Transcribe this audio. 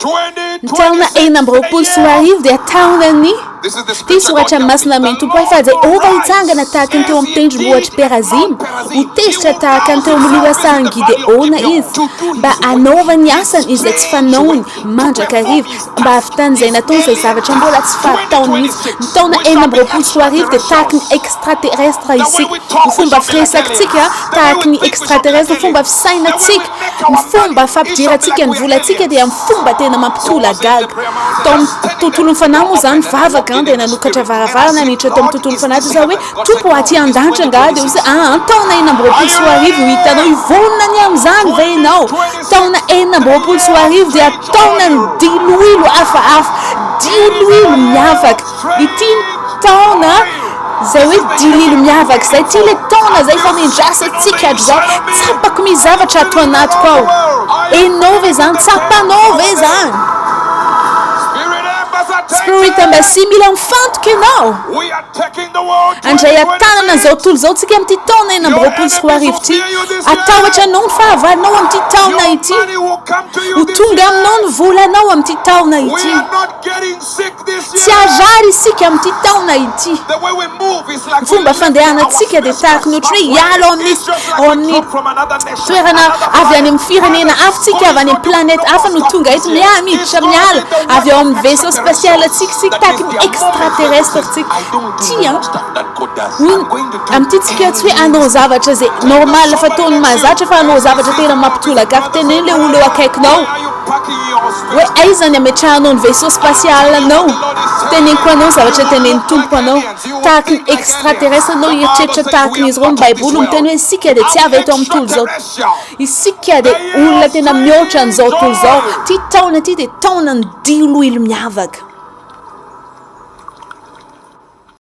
Ny taona 2026 dia taonan'ny Ity soratra masina amin'ny Tompo ahy fa Jehovah hitsangana tahaka ny teo amin'ny tendrombohitr'i Perazima, ho tezitra tahaka ny teo amin'ny lohasahan'i Gideona izy, mba hanaovany ny asany izay tsy fanaony mandrakariva, mba hahavitany izay nataony izay zavatra mbola tsy fataony mihitsy. Ny taona 2026 dia tahaky ny extraterrestre isika, ny fomba firesakitsika tahaky ny extraterrestre, ny fomba fisainantsika, ny fomba fampidirantsika ny volantsika dia amin'ny fomba tena mampitolagaga. Tao amin'ny tontolon'ny fanahy moa izany vavaka dia nanokatra varavarana niditra tao amin'ny tontolon'ny fanahy dia izaho hoe Tompo ô aty an-danitra angaha dia hoy izy aa taona 2026 ho hitanao hivonona ny amin'izany ve ianao? Taona 2026 dia taonan'ny diloilo hafahafa, diloilo miavaka. Ity ny taona izay hoe dililo miavaka izay, ity ilay taona izay efa nendrasantsika hatrizao. Tsapako misy zavatra ato anatiko ao. Henonao ve izany? Tsapanao ve izany? Spirit Embassy, mila mifantoka ianao. Handray an-tanana an'izao tontolo izao tsika amin'ity taona 2026 ity. Hatahotra anao ny fahavalonao amin'ity taona ity. Ho tonga aminao ny volanao amin'ity taona ity. Tsy harary isika amin'ity taona ity. Ny fomba fandehanantsika dia tahaka ny ohatran'ny hoe hiala ao amin'ny ao amin'ny toerana avy any amin'ny firenena hafa tsika, avy any amin'ny planète hafa no tonga eto, miha miditra miala avy ao amin'ny vaisseau spatial antsika isika, tahaka ny extraterrestre tsika. Ty an, hoy amin'ity tsika tsy hoe hanao zavatra izay normal fataon'ny mahazatra fa hanao zavatra tena mampitolagaga. Teneno ilay olona eo akaikinao hoe aiza ny ametrahanao ny vaisseau spatial anao. Teneniko anao ny zavatra tenenin'ny Tompo anao. Tahaky ny extraterrestre ianao hieritreritra tahaky ny izy ireo. Ny Baiboly miteny hoe isika dia tsy avy eto amin'ny tontolo izao. Isika dia olona tena mihoatra an'izao tontolo izao. Ity taona ity dia taonan'ny diloilo miavaka.